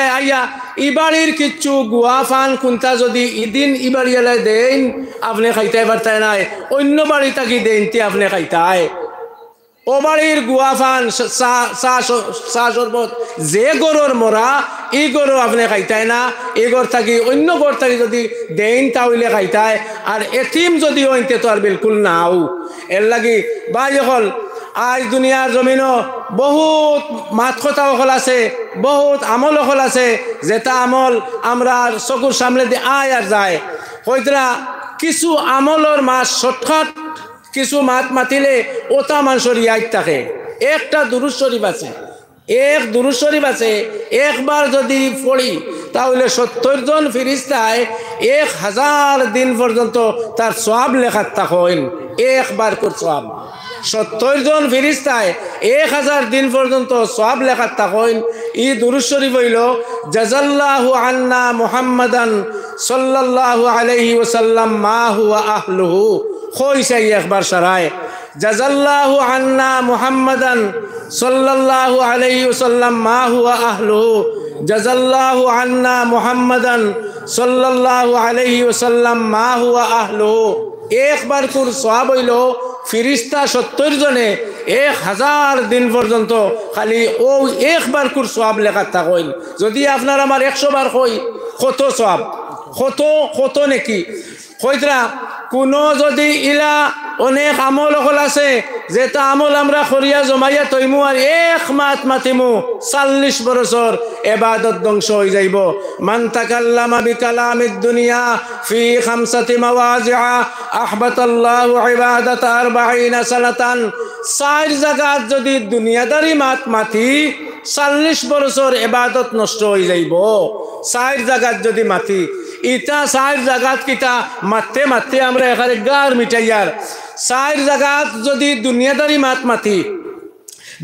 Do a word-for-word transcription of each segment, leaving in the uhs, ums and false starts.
আইয়া ই বাড়ির কিচ্ছু গুয়া ফান কুন্তা যদি ইদিন ই বাড়িআলায় দেইন, আপনে খাইতায় পারতায় নায়, অইন্য বাড়ি থাকি দেইন তে আপনে খাইতায়। অউ বাড়ির গুয়া ফান, চা, চা, চা শরবত, যে ঘরর মরা, ই ঘরো আপনে খাইতায় না, ই ঘর থাকি, অইন্য ঘর থাকি যদি দেইন তা অইলে খাইতায়। আর এতিম যদি অইন তে তো আর বিলকুল নাও। এরলাগি ভাই অকল, আইজ দুনিয়ার জমিনো বহুত মাত-কথা অকল আছে, বহুত আমল অকল আছে, যেতা আমল আমরার চকুর সামনেদি আয় আর যায়। কইতরা কিছু আমলর মাত shortcut, কিছু মাত মাতিলে অতা মানষর ইয়াদ থাকে। একটা দুরুদ শরিফ আছে, এক দুরুদ শরিফ আছে, একবার যদি পড়ি, তা অইলে সত্তইর জন ফিরিস্তায় এক হাজার দিন পর্যন্ত তার সওয়াব লেখাত থাকইন, একবারকুর সওয়াব। সত্তইর জন ফিরিস্তায় এক হাজার দিন পর্যন্ত সওয়াব লেখাত থাকইন। ই দুরুদ শরিফ অইলো, "জাযাল্লাহু আন্না মুহাম্মাদান সাল্লাল্লাহু আলাইহি ওয়াসাল্লাম মা হুয়া আহলুহু।" কইছাই একবার সারায়, "জাযাল্লাহু আন্না মুহাম্মাদান সাল্লাল্লাহু আলাইহি ওয়াসাল্লাম মা হুয়া আহলুহু, জাযাল্লাহু আন্না মুহাম্মাদান সাল্লাল্লাহু আলাইহি ওয়াসাল্লাম মা হুয়া আহলুহু।" একবারকুর সওয়াব অইলো ফিরিস্তা সত্তইর জনে এক হাজার দিন পর্যন্ত খালি অউ একবারকুর সওয়াব লেখাত থাকইন। যদি আপনার আমার একশো বার কই, কত সওয়াব, কত, কত নেকি। কইতরা, কুনু যদি ইলা অনেক আমল অকল আছে, যেতা আমল আমরা করিয়া জমাইয়া থইমু আর এক মাত মাতিমু, চাল্লিশ বরছর এবাদত ধ্বংস অইযাইবো। মান তাকাল্লামা বিকালামিদ দুনিয়া ফি খামসাতি মাওয়াজিআ আহবাতাল্লাহু ইবাদাতা আরবাঈনা সানাতান। চাইর জাগাত যদি দুনিয়াদারি মাত মাতি, চাল্লিশ বরছর এবাদত নষ্ট অইযাইবো। চাইর জাগাত যদি মাতি, ইতা চাইর জাগাত কিতা মাততে মাততে আমরা একেবারে গার মিটাইয়ার। চাইর জাগাত যদি দুনিয়াদারি মাত মাতি,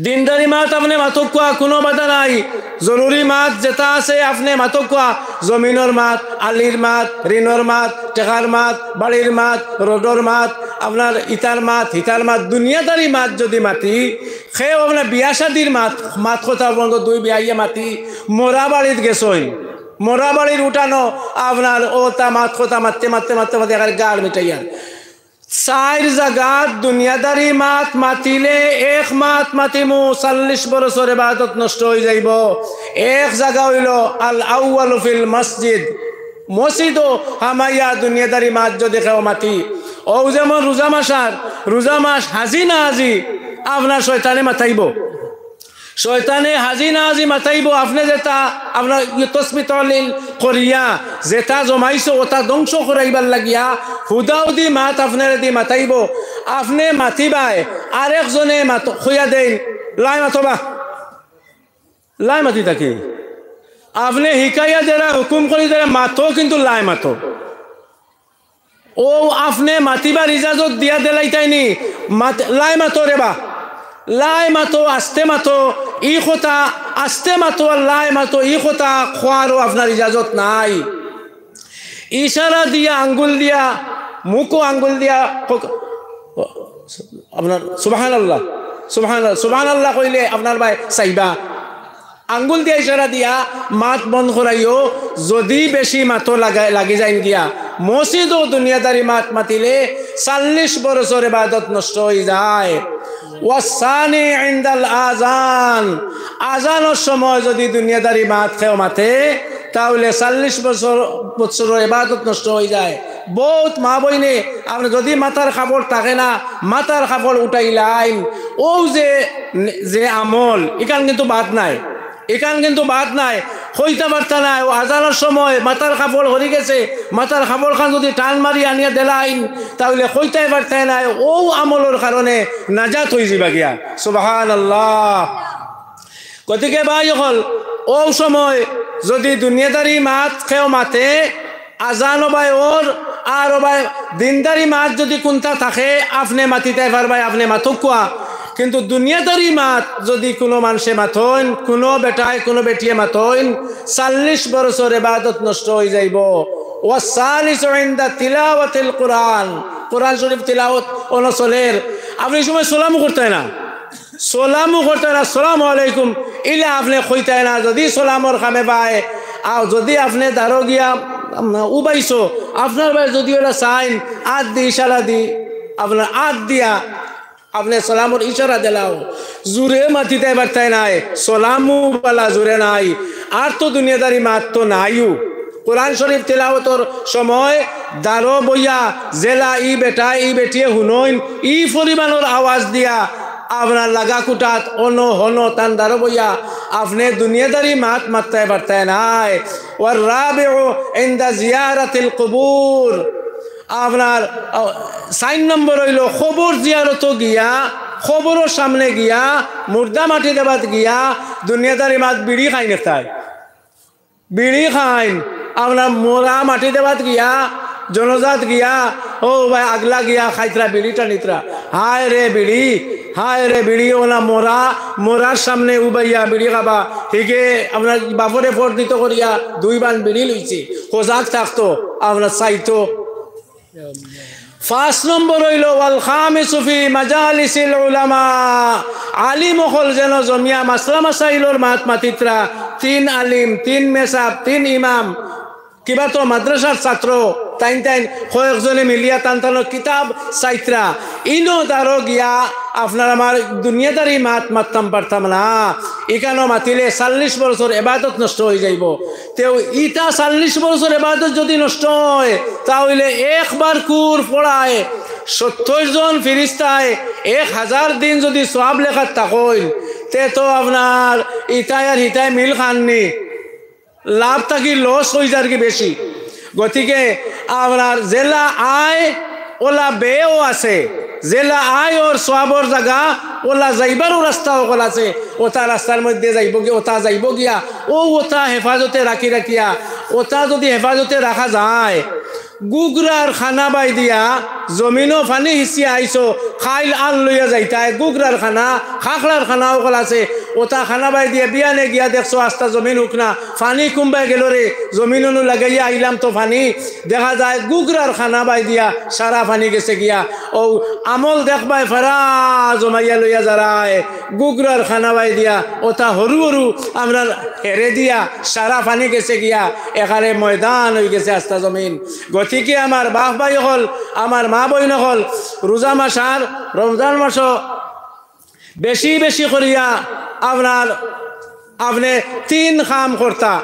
দিনদারি মাত আপনে মাতউক্কা, কুনু বাধা নাই। জরুরি মাত যেতা আছে আপনে মাতউক্কা, জমিনর মাত, আলির মাত, ঋণর মাত, টেকার মাত, বাড়ির মাত, রোডর মাত, আপনার ইতার মাত, হিতার মাত, দুনিয়াদারি মাত যদি মাতি, কেউ আপনার বিয়া শাদির মাত, মাত-কথা বন্ধ, দুই বিয়াইয়ে মাতি, মরা বাড়িত গেছইন, মরা বাড়ির উঠানো আপনার অতা মাত-কথা মাততে মাততে মাততে মাততে একেবারে গার মিটাইয়ার। চাইর জাগাত দুনিয়াদারি মাত মাতিলে এক মাত মাতিমু, চাল্লিশ বরছর এবাদত নষ্ট অইযাইবো। এক জাগা অইলো আল আউয়ালু ফিল মসজিদ, মসজিদো হামাইয়া দুনিয়াদারি মাত যদি কেউ মাতি, অউ যেমন রোজা মাস, আর রোজা মাস হাজি না হাজি আপনার শয়তানে মাতাইবো। শয়তানে হাজি না হাজি মাতাইবো, আপনে যেতা আপনার ইয়ে তসবি তহলিল করিয়া যেতা জমাইছো, অতা ধ্বংস করাইবার লাগিয়া হুদাহুদি মাত আপনারেদি মাতাইবো। আপনে মাতিবায়, আরেকজনে মাত-, কইয়া দেইন, "লাই মাতো বা, লাই মাতি থাকি।" আপনে হিকাইয়া দেরা, হুকুম করি দেরা, মাতো, কিন্তু লাই মাতো। অউ আপনে মাতিবার ইজাজত দিয়া দিলাইতায়নি, মাত-, লাই মাতো রে বা, লাই মাতো, আস্তে মাতো, ই কথা, আস্তে মাতো আর লাই মাতো, ই কথা কওয়ারও আপনার ইজাজত নাই। ইশারা দিয়া, আঙ্গুল দিয়া, মুখো আঙ্গুল দিয়া, ক-, আপনার সুবহানাল্লাহ, সুবহানাল্লাহ, সুবহানাল্লাহ কইলে আপনার বায় চাইবা। আঙ্গুল দিয়া ইশারা দিয়া মাত বন্ধ করাইও। যদি বেশি মাতো লাগা-, লাগি যাইন গিয়া, মসজিদো দুনিয়াদারি মাত মাতিলে চাল্লিশ বরছর এবাদত নষ্ট অইযায়। ওয়াসানি ইনদাল আজান, আজানর সময় যদি দুনিয়াদারি মাত কেউ মাতে, তা অইলে চাল্লিশ বছর, বছরর এবাদত নষ্ট অইযায়। বউত মা-বইনে, আপনে যদি মাথার কাপড় থাকে না, মাথার কাপড় উঠাইলাইন, অউ যে, যে আমল, ইখান কিন্তু বাদ নাই, ইখান কিন্তু বাদ নাই, কইতা পারতা নায়। অউ আজানর সময় মাথার কাপড় হরি গেছে, মাথার কাপড় খান যদি টান মারি আনিয়া দিলাইন, তা অইলে কইতায় পারতায় নায়, অউ আমলর কারণে নাজাত অইযিবা গিয়া। সুবহানাল্লাহ। গতিকে ভাই অকল, অউ সময় যদি দুনিয়াদারি মাত কেউ মাতে, আজানও বায় অর, আর অউ বায় দিনদারি মাত যদি কুন্তা থাকে, আপনে মাতিতায় পারবায়, আপনে মাতউক্কা। কিন্তু দুনিয়াদারি মাত যদি কুনু মানষে মাতইন, কুনু বেটায়, কুনু বেটিয়ে মাতইন, চাল্লিশ বরছর এবাদত নষ্ট অইযাইবো। ওয়াসালিসু ইনদা তিলাওয়াতিল কুরআন, কুরআন শরিফ তিলাওয়াত অনো চলের, আপনে ই সময় সালামও করতায় না। সালামও করতায় না, "আসসালামু আলাইকুম", ইলা আপনে কইতায় না। যদি সালামর কামে বায়, আর যদি আপনে দারো গিয়া, উম, উবাইছো, আপনার বায় যদি ওলা চাইন, আত দি ইশারা দি, আপনার আত দিয়া আপনে সালামর ইশারা দিলাও, জুরে মাতিতায় পারতায় নায়, সালামও বালা জুরে নাই। আর তো দুনিয়াদারি মাত তো নাইও। কোরআন শরীফ তেলাওয়াতর সময় দারো বইয়া যেলা ই বেটা ই বেটিয়ে হুনইন, ই পরিমাণর আওয়াজ দিয়া আপনার লাগা কুটাত অন হন তান দারো বইয়া আপনে দুনিয়াদারি মাত মাততায় পারতায় নায়। ওয়ার রাবিউ ইনদা জিয়ারাতিল কুবুর, আপনার, আহ, চাইর নম্বর অইলো কবর জিয়ারতো গিয়া, কবরর সামনে গিয়া, মুর্দা মাটি দেবাত গিয়া, দুনিয়াদারি মাত বিড়ি খাইন একটায়। বিড়ি খাইন, আপনার মরা মাটি দেবাত গিয়া, জনাজাত গিয়া, ও ভাই আগলা গিয়া খাইতরা বিড়ি টানিতরা। হায় রে বিড়ি, হায় রে বিড়ি, ওলা মরা, মরার সামনে উবাইয়া বিড়ি খাবা। হিগে আপনার বাপরে পরদিত করিয়া দুই বান বিড়ি লইছে। সজাগ থাকতো, আপনার চাইতো। পাঁচ নম্বর অইলো, ওয়াল খামিসু ফি মাজালিসিল উলামা, আলিম অকল যেন জমিয়া মাসলা মাসাইলর মাত মাতিতরা, তিন আলিম, তিন মেসাব, তিন ইমাম, কিবা তো মাদ্রাসার ছাত্র, তাইন তাইন কয়েকজনে মিলিয়া তান তানর কিতাব চাইতরা, ইনো দারো গিয়া আপনার আমার দুনিয়াদারি মাত মাততাম পারতাম না। ইখানো মাতিলে চাল্লিশ বছর এবাদত নষ্ট অইযাইবো। তেউ ইতা চাল্লিশ বছর এবাদত যদি নষ্ট অয়, তা অইলে একবার কুর পড়ায় সত্তর জন ফিরিস্তায় এক হাজার দিন যদি সওয়াব লেখাত থাকইন, তে তো আপনার ইতায় আর হিতায় মিল খাননি, লাভ থাকি লস অইযার কি বেশি। গতিকে আপনার যেলা আয় ওলা বেও আছে, যেলা আয় ওর সওয়াবর জাগা, ওলা যাইবারও রাস্তা অকল আছে। ওতা রাস্তার মধ্যে যাইবো গি-, ওতা যাইবো গিয়া, ও ওতা হেফাজতে রাখি রাখিয়া, ওতা যদি হেফাজতে রাখা যায়, গুগরার খানা বাই দিয়া জমিনো পানি হিসিয়া আইছো, খাইল আল লইয়া যাইতায়, গুগরার খানা, খাখলার খানা অকল আছে, ওতা খানা বাই দিয়া বিয়ানে গিয়া দেখছো আস্তা জমিন হুকনা, পানি কুম্বায় গেলো রে, জমিন অনু লাগাইয়া আইলাম তো পানি, দেখা যায় গুগরার খানা বাই দিয়া সারা পানি গেছে গিয়া। ও আমল দেখবায় ফারা জমাইয়া লইয়া যারায়, গুগরার খানা বাই দিয়া ওতা হরু হরু আমরার হেরে দিয়া সারা পানি গেছে গিয়া, একারে ময়দান অইগেছে আস্তা জমিন। গতিকে আমার বাপ ভাই অকল, আমার মা বইন অকল, রোজা মাস আর রমজান মাসো বেশি বেশি করিয়া আপনার, আপনে তিন কাম করতা।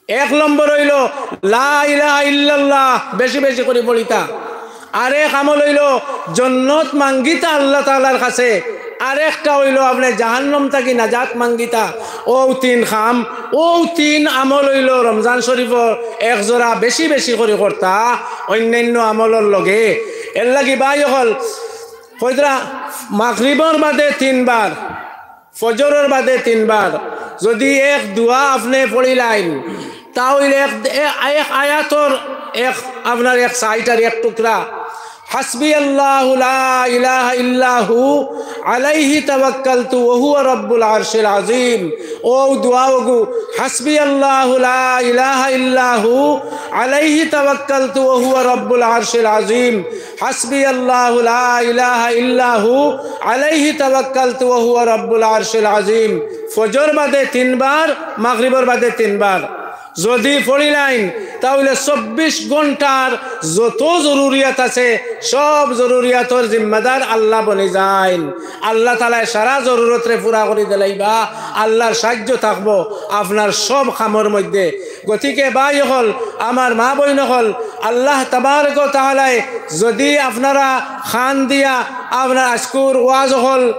এক নম্বর অইলো লা ইলাহা ইল্লাল্লাহ বেশি বেশি করি পড়িতা। আরেক আমল অইলো জন্নত মাঙ্গিতা আল্লাহ তাআলার কাছে। আরেকটা অইলো আপনে জাহান্নাম থাকি নাজাত মাঙ্গিতা। অউ তিন কাম, অউ তিন আমল অইলো রমজান শরীফর এক জোড়া বেশি বেশি করি করতা, অইন্যাইন্য আমলর লগে। এরলাগি ভাই অকল, কইতরা মাগরিবর বাদে তিনবার, ফজরর বাদে তিনবার যদি এক দোয়া আপনে পড়িলাইন, তা অইলে এক, এ-, এক আয়াতর এক, আপনার এক সাইড আর এক টুকরা। হাসবি আল্লাহু লা ইলাহা ইল্লাহু আলাইহি তাওয়াক্কালতু ওয়া হুয়া রাব্বুল আরশিল আযীম। অউ দোয়া অগু, হাসবি আল্লাহু লা ইলাহা ইল্লাহু আলাইহি তাওয়াক্কালতু ওয়া হুয়া রাব্বুল আরশিল আযীম। হাসবি আল্লাহু লা ইলাহা ইল্লাহু আলাইহি তাওয়াক্কালতু ওয়া হুয়া রাব্বুল আরশিল আযীম। ফজর বাদে তিনবার, মাগরিবর বাদে তিনবার যদি পড়িলাইন, তা অইলে চব্বিশ ঘন্টার যত জরুরিয়াত আছে, সব জরুরিয়াতর জিম্মাদার আল্লাহ বনি যাইন। আল্লাহ তাআলায় সারা জরুরতরে পুরা করি দিলাইবা, আল্লাহর সাহায্য থাকবো আপনার সব কামর মধ্যে। গতিকে ভাই অকল, আমার মা বইন অকল, আল্লাহ তাবারক ওয়া তাআলায় যদি আপনারা কান দিয়া আপনার আজকুর ওয়াজ অকল,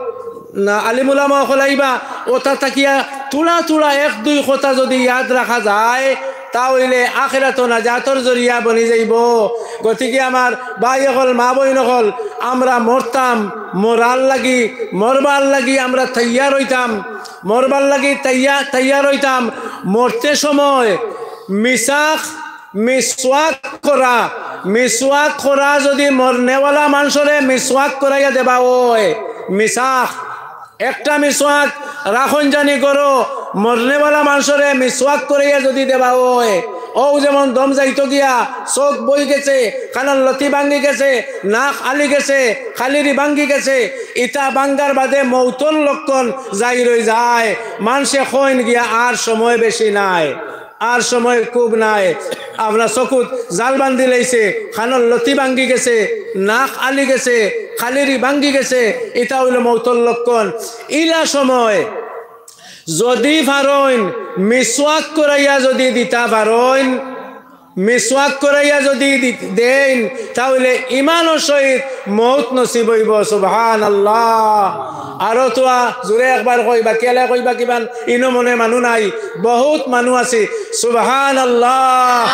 না, আলিম উলামা অকল আইবা, ওতা থাকিয়া থুড়া থুড়া এক দুই কথা যদি ইয়াদ রাখা যায়, তা অইলে আখিরাতো নাজাতর জরিয়া বনি যাইবো। গতিকে আমার ভাই অকল, মা বইন অকল, আমরা মরতাম, মরার লাগি, মরবার লাগি আমরা তৈয়ার অইতাম, মরবার লাগি তৈয়া-, তৈয়ার অইতাম। মরতে সময় মিসাক মিসওয়াক করা, মিসওয়াক করা যদি মরনেওয়ালা মানষরে মিসওয়াক করাইয়া দেবা অয়, মিসাক, একটা মিসওয়াক রাখইন জানি ঘরো, মরনেওয়ালা মানষরে মিসওয়াক করাইয়া যুদি দেওয়া অয়, অউ যেমন দম যাইতো গিয়া, চউখ বই গেছে, কানর লতি ভাঙ্গি গেছে, নাক আলি গেছে, খালিরি ভাঙ্গি গেছে, ইতা ভাঙ্গার বাদে মউতর লক্ষণ জাহির অইযায়। মানষে কইন গিয়া, আর সময় বেশি নাই, আর সময় খুব নাই। আপনার চকুত জাল বান্ধিলাইছে, কানর লতি ভাঙ্গি গেছে, নাক আলি গেছে, খালিরি ভাঙ্গি গেছে, ইতা অইলো মউতর লক্ষণ। ইলা সময় যুদি পারইন, মিসওয়াক করাইয়া যুদি দিতা পারইন, মিসওয়াক করাইয়া যুদি দি-, দেইন, তা অইলে ইমানর সহিত মউত নসিব অইবো। সুবহানাল্লাহ। আরো তুয়া জুরে একবার কইবা, কেলা কইবা কিবান, ইনো মনে মানু নাই, বউত মানু আছি। সুবহানাল্লাহ।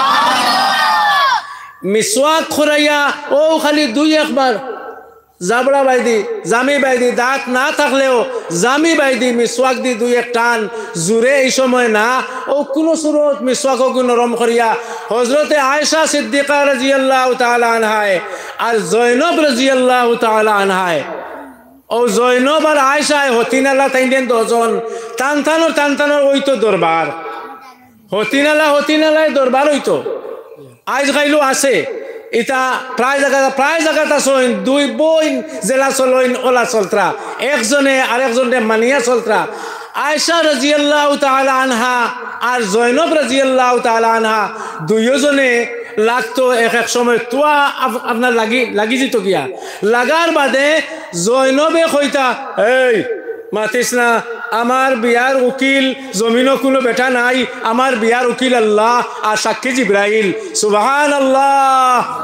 মিসওয়াক করাইয়া অউ খালি দুই একবার জাবড়া বাইদি, জামি বাইদি, দাঁত না থাকলেও জামি বাইদি মিসওয়াক দি দুই এক টান জুরে, ই সময় না, অউ কুনু সুরত মিসওয়াকগু নরম করিয়া হজরতে আয়েশা সিদ্দিকা রাদিয়াল্লাহু তাআলা আনহায় আর জয়নব রাদিয়াল্লাহু তাআলা আনহায়, অউ জয়নব আর আয়েশায় হতিনালা তাইন দুইজন, তান তানর তান তানর অইতো দরবার, হতিনালা হতিনালায় দরবার অইতো। আইজ কাইলও আছে। ইতা প্রায় জাগা, প্রায় জাগাত আছইন, দুই বইন যেলা চলইন, অলা চলতরা। একজনে আরেকজনরে মানিয়া চলতরা। আয়েশা রাদিয়াল্লাহু তাআলা আনহা আর জয়নব রাদিয়াল্লাহু তাআলা আনহা দুইওজনে লাগতো এক এক সময় তুয়া আপ-, আপনার লাগি, লাগি যিতো গিয়া। লাগার বাদে জয়নবে কইতা, "এই, মাতিস না, আমার বিয়ার উকিল জমিনো কুনু বেটা নাই, আমার বিয়ার উকিল আল্লাহ আর সাক্ষী জিব্রাইল।" সুবহানাল্লাহ।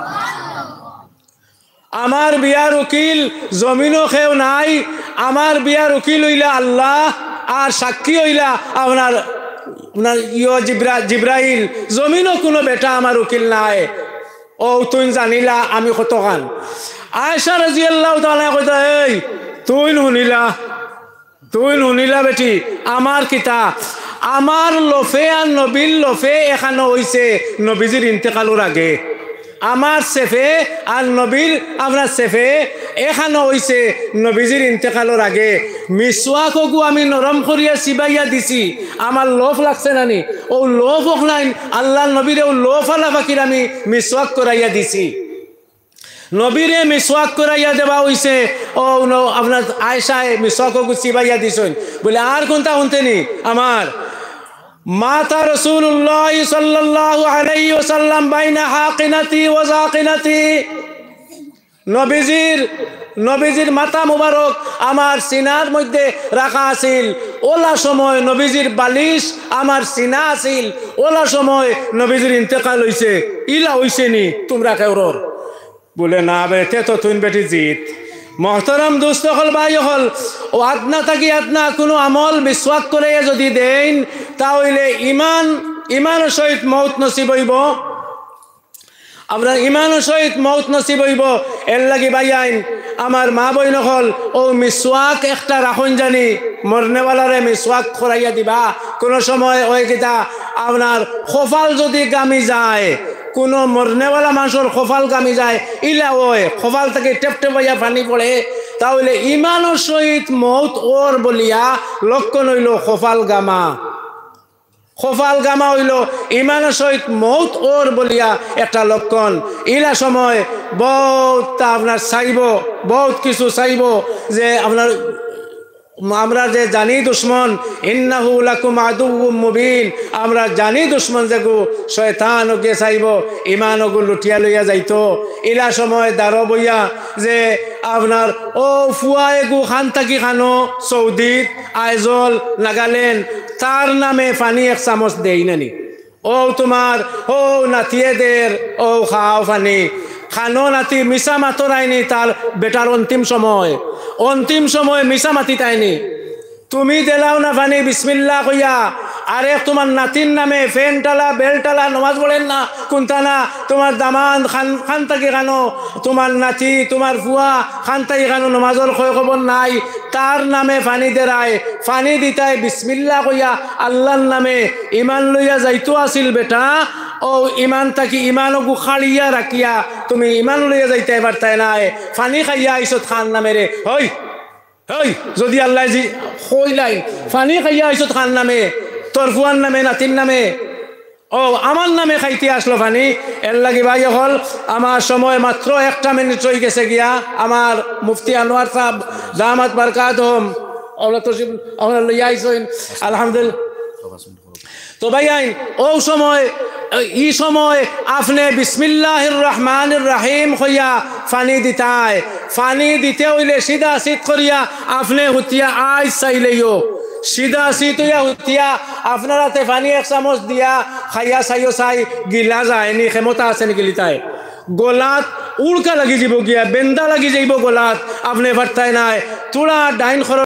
আমার বিয়ার উকিল জমিনো কেউ নাই, আমার বিয়ার উকিল অইলা আল্লাহ আর সাক্ষী অইলা আপনার, আপনার ইয়ো জিব্রা-, জিব্রাইল, জমিনো কুনু বেটা আমার উকিল নাই। অউ তুইন জানিলা আমি কতখান। আয়েশা রাদিয়াল্লাহু তাআলা কইতা, "এই, তুইন হুনিলা, তুইন হুনিলা বেটি, আমার কিতা, আমার লফে আর নবীর লফে এখানো অইছে নবীজির ইন্তেকালর আগে। আমার সেফে আর নবীর আপনার সেফে এখানো অইছে নবীজির ইন্তেকালর আগে। মিসওয়াকগু আমি নরম করিয়া চিবাইয়া দিছি, আমার লফ লাগছে না নি? অউ লফ অখনাইন আল্লাহর নবীরে অউ লফআলা ফাকির আমি মিসওয়াক করাইয়া দিছি।" নবীরে মিসওয়াক করাইয়া দেওয়া অইছে, অউ ন-, আপনার আয়েশায় মিসওয়াকগু চিবাইয়া দিছইন। বলে, "আর কুনতা হুনতে নি আমার?" মাতা রাসূলুল্লাহ সাল্লাল্লাহু আলাইহি ওয়াসাল্লাম বাইনা হাকিনাতি ওয়া জাকিনাতি। নবীজির, নবীজির মাথা মুবারক আমার সিনার মধ্যে রাখা আছিল। অলা সময় নবীজির বালিশ আমার সিনা আছিল। অলা সময় নবীজির ইন্তেকাল অইছে। ইলা অইছে নি তুমরা কেউরর? বলে, "না বে, তে তো তুইন বেটি জিত।" মহতরম দোস্ত অকল, ভাই অকল, অউ আদনা থাকি আদনা কুনু আমল মিসওয়াক করাইয়া যুদি দেইন, তা অইলে ইমান, ইমানর সহিত মউত নসিব অইবো। আপনার ইমানর সহিত মউত নসিব অইবো। এরলাগি ভাইয়াইন, আমার মা বইন অকল, অউ মিসওয়াক একটা রাখইন জানি, মরনেওয়ালারে মিসওয়াক করাইয়া দিবা। কুনু সময় অয় কিতা, আপনার কপাল যুদি গামি যায়, কুনু মরনেওয়ালা মানষর কপাল গামি যায়, ইলা অয়, কপাল থাকি টেপটেপাইয়া পানি পড়ে, তা অইলে ইমানর সহিত মউত অর বলিয়া লক্ষণ অইলো কপাল গামা। কপাল গামা অইলো ইমানর সহিত মউত অর বলিয়া একটা লক্ষণ। ইলা সময় বউত তা আপনার চাইবো, বউত কিছু চাইবো যে আপনার আমরার যে জানি দুশমন, ইন্নাহু লাকুম আদুউম মুবিন, আমরার জানি দুশমন যেগু শয়তান অগুয়ে চাইবো ইমানগু লুটিয়া লইয়া যাইতো। ইলা সময় দারো বইয়া যে আপনার অউ ফুয়া এগু খান থাকি খানো সৌদিত, আইজল, নাগাল্যান্ড, তার নামে পানি এক চামচ দেই না নি। অউ তুমার, অউ নাতিয়ে দের, অউ খাও পানি। খানো নাতি মিছা মাতরায় নি তার বেটার অন্তিম সময়। অন্তিম সময় মিছা মাতিতায় নি। তুমি দেলাও না পানি বিসমিল্লাহ কইয়া, আরে তুমার নাতির নামে ফ্যানটালা, বেলটালা, নমাজ পড়ের না, কুনতা না, তুমার দামান খান, খান থাকি খানো, তুমার নাতি, তুমার ফুয়া, খান থাকি খানো নমাজর খয় খবর নাই, তার নামে পানি দেরায়, পানি দিতায় বিসমিল্লাহ কইয়া, আল্লার নামে, ইমান লইয়া যাইতো আছিল বেটা, অউ ইমান থাকি ইমানগু খাড়িয়া রাখিয়া তুমি ইমান লইয়া যাইতায় পারতায় নায়, পানি খাইয়া আইছত খান নামে রে, হই। হেই, যদি আল্লায় জি কইলাইন, পানি খাইয়া আইছত কার নামে? তোর ফুয়ার নামে, নাতির নামে? ও, আমার নামে খাইতে আসলো পানি। এর লাগি ভাই অকল, আমার সময় মাত্র একটা মিনিট রই গেছে গিয়া। আমার মুফতি আনোয়ার সাহেব দামাত বারকাতহুম, ওরা তো সব, ওরা লইয়া আইছইন, আলহামদুলিল্লাহ। তো ভাইয়াইন, ও সময়, ই সময় আপনে বিসমিল্লাহির রহমানির রহিম কইয়া পানি দিতায়। পানি দিতে অইলে সিধা সিধ করিয়া আপনে হুতিয়া আইজ চাইলেইও, সিধা সিধ অইয়া হুতিয়া আপনার আতে পানি এক চামচ দিয়া খাইয়া চাইও চাই, গিলা যায়নি, ক্ষমতা আছে নি গিলিতায়? গলাত উড়কা লাগি যাইবো গিয়া, বেন্দা লাগি যাইবো গলাত, আপনে পারতায় নায়। থুড়া ডাইন খরর